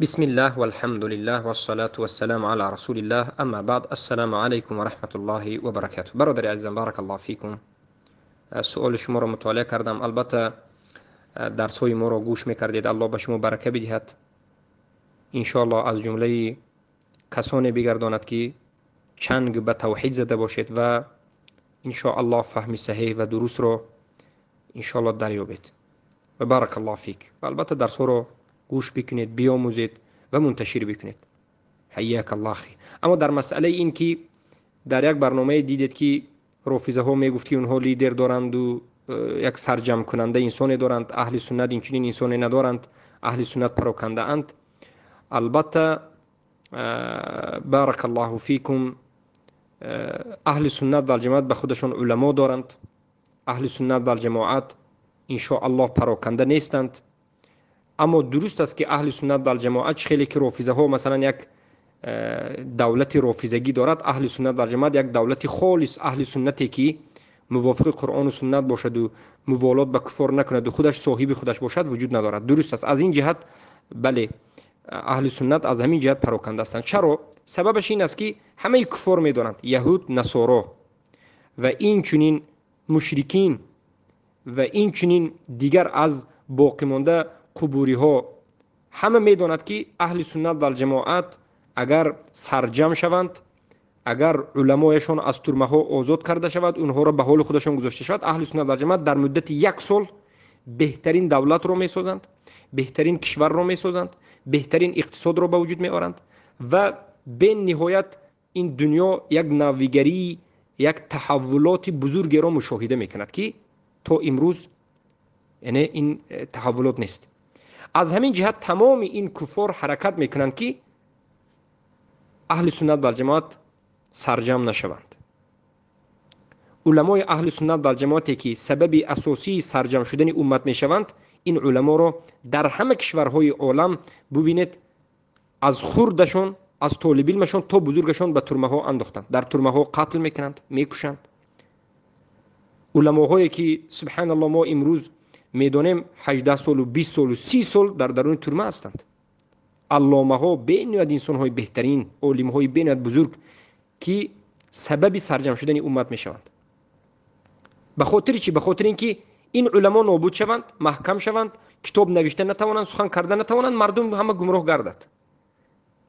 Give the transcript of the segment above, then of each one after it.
بسم الله والحمد لله والصلاة والسلام على رسول الله، اما بعد، السلام علیکم و رحمت الله و برکاته. برادر عزیزم، بارک الله فیکم. سؤال شما را مطالعه کردم. البته درس های ما را گوش میکردید. الله به شما برکه بدهد، انشاءالله از جمله کسانی بگرداند که چنگ به توحید زده باشید و انشاءالله فهم صحیح و درست را انشاءالله دریابید. و بارک الله فیک. و البته درس ها را گوش بکنید، بیاموزید و منتشر بکنید. حیاک الله خیر. اما در مسئله این که در یک برنامه دیدید که رافضه ها میگفت که اونها لیدر دارند و یک سرجم کننده انسانی دارند، اهل سنت این چنین انسانی ندارند، اهل سنت پراکنده اند. البته بارک الله فیکم، اهل سنت و الجماعت به خودشان علما دارند. اهل سنت و الجماعت ان شاء الله پراکنده نیستند. اما درست است که اهل سنت و الجماعت خیلی که رافضه ها مثلا یک دولت رافضگی دارد، اهل سنت و الجماعت یک دولت خالص اهل سنتی که موافق قرآن و سنت باشد و موالات به کفار نکند و خودش صاحب خودش باشد وجود ندارد. درست است از این جهت، بله، اهل سنت از همین جهت پراکنده هستند. چرا؟ سببش این است که همه کفار میدانند، یهود، نصارا و این چنین مشرکین و این چنین دیگر از باقی مانده قبوری ها، همه میداند که اهل سنت و الجماعت اگر سرجم شوند، اگر علمایشان از ترمه ها آزاد کرده شود، اونها را به حال خودشان گذاشته شود، اهل سنت و الجماعت در مدت یک سال بهترین دولت را میسازند، بهترین کشور را میسازند، بهترین اقتصاد را به وجود میآورند و به نهایت این دنیا یک نویگری، یک تحولات بزرگی را مشاهده میکند که تا امروز یعنی این تحولات نیست. از همین جهت تمام این کفار حرکت میکنند که اهل سنت و الجماعت سرجم نشوند. علمای اهل سنت و الجماعتی که سبب اساسی سرجم شدن امت میشوند، این علما را در همه کشورهای عالم ببینید، از خردشون، از طالب علمشون تا بزرگشون به ترمه ها انداختند، در ترمه ها قتل میکنند، میکشند. علماهایی که سبحان الله ما امروز میدانیم 18 سال و 20 سال و 30 سال در درون ترمه هستند. علامه ها بینیاد انسان های بهترین، عالم های بینیاد بزرگ که سبب سرجم شدن امت میشوند. به خاطر چی؟ به خاطر اینکه این علما نابود شوند، محکم شوند، کتاب نوشته نتوانند، سخن کرده نتوانند، مردم همه گمراه گردد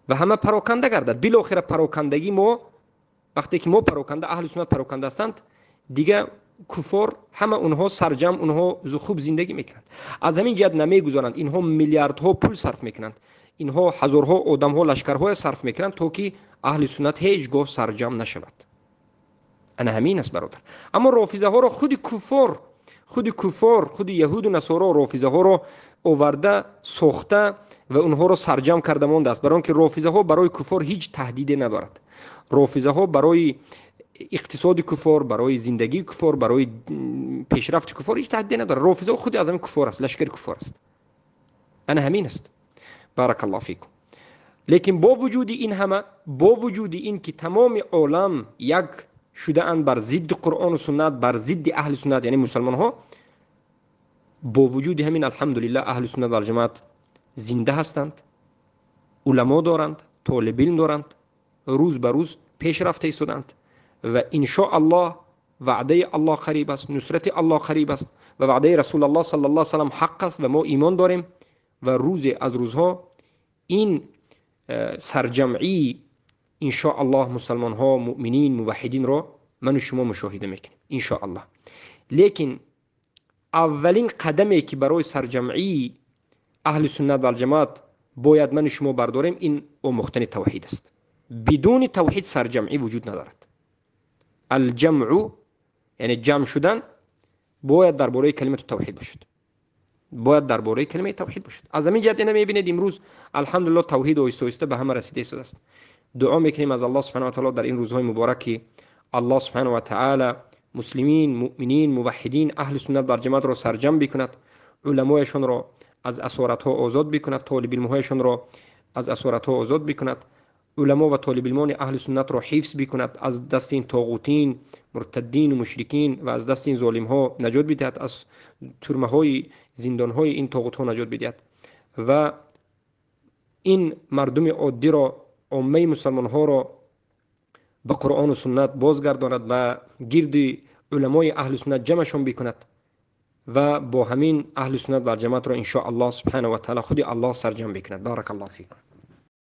و همه پراکنده گردد. بالاخره پراکندگی ما، وقتی که ما پراکنده، اهل سنت پراکنده هستند، دیگه کفار همه اونها سرجم، اونها خوب زندگی میکنند. از همین جهت نمیگذارند. اینها میلیاردها پول صرف میکنند، اینها هزارها آدمها، لشکرهای صرف میکنند تا که اهل سنت هیچگاه سرجم نشود. انا همین است برادر. اما رافضه ها را خود کفار، خود کفار، خود یهود و نصارا رافضه ها را آورده، ساخته و اونها را سرجم کرده مانده است. برای اینکه رافضه ها برای کفار هیچ تهدیدی ندارد. رافضه ها برای اقتصاد کفار، برای زندگی کفار، برای پیشرفت کفار هیچ تهدیدی ندارد. رافضه خود از همین کفار است، لشکر کفار است. انا همین است. بارک الله فیکم. لیکن با وجود این همه، با وجود این که تمام عالم یک شده اند بر ضد قرآن و سنت، بر ضد اهل سنت، یعنی مسلمان ها، با وجود همین الحمدلله اهل سنت و الجماعت زنده هستند، علما دارند، طالب علم دارند، روز به روز پیش رفته ایستادند و ان شاء الله وعده الله قریب است، نصرت الله قریب است و وعده رسول الله صلی الله علیه و سلم حق است و ما ایمان داریم و روز از روزها این سرجمعی ان شاء الله مسلمان ها، مؤمنین، موحدین را من و شما مشاهده میکنیم ان شاء الله. لیکن اولین قدمی که برای سرجمعی اهل سنت و الجماعت باید من و شما برداریم، این آموختن توحید است. بدون توحید سرجمعی وجود ندارد. الجمع یعنی جمع شدن باید درباره کلمه توحید باشد، باید درباره کلمه توحید باشد. از همین جهت میبینید امروز الحمدلله توحید آهسته آهسته به همه رسیده است. دعا میکنیم از الله سبحانه و تعالی در این روزهای مبارک که الله سبحانه و تعالی مسلمین، مؤمنین، موحدین، اهل سنت در جماعت را سرجم بکند، علمایشان را از اسارت ها آزاد بکند، طالب علمهایشان را از اسارت ها آزاد بکند، علما و طالب علمان اهل سنت را حفظ بکند، از دست این طاغوتین، مرتدین و مشرکین و از دست این ظالم ها نجات بدهد، از ترمه های زندان های این طاغوت ها نجات بدهد و Ин мардуми оддиро, оммаи мусалмонҳоро ба Қуръону суннат бозгардонад ва гирди уламои аҳли суннат ҷамъашон бикунад ва бо ҳамин аҳли суннат вал ҷамоатро иншоаллоҳ субҳанаҳу ва таъала худи Аллоҳ сарҷамъ бикунад. Баракаллоҳу фикум.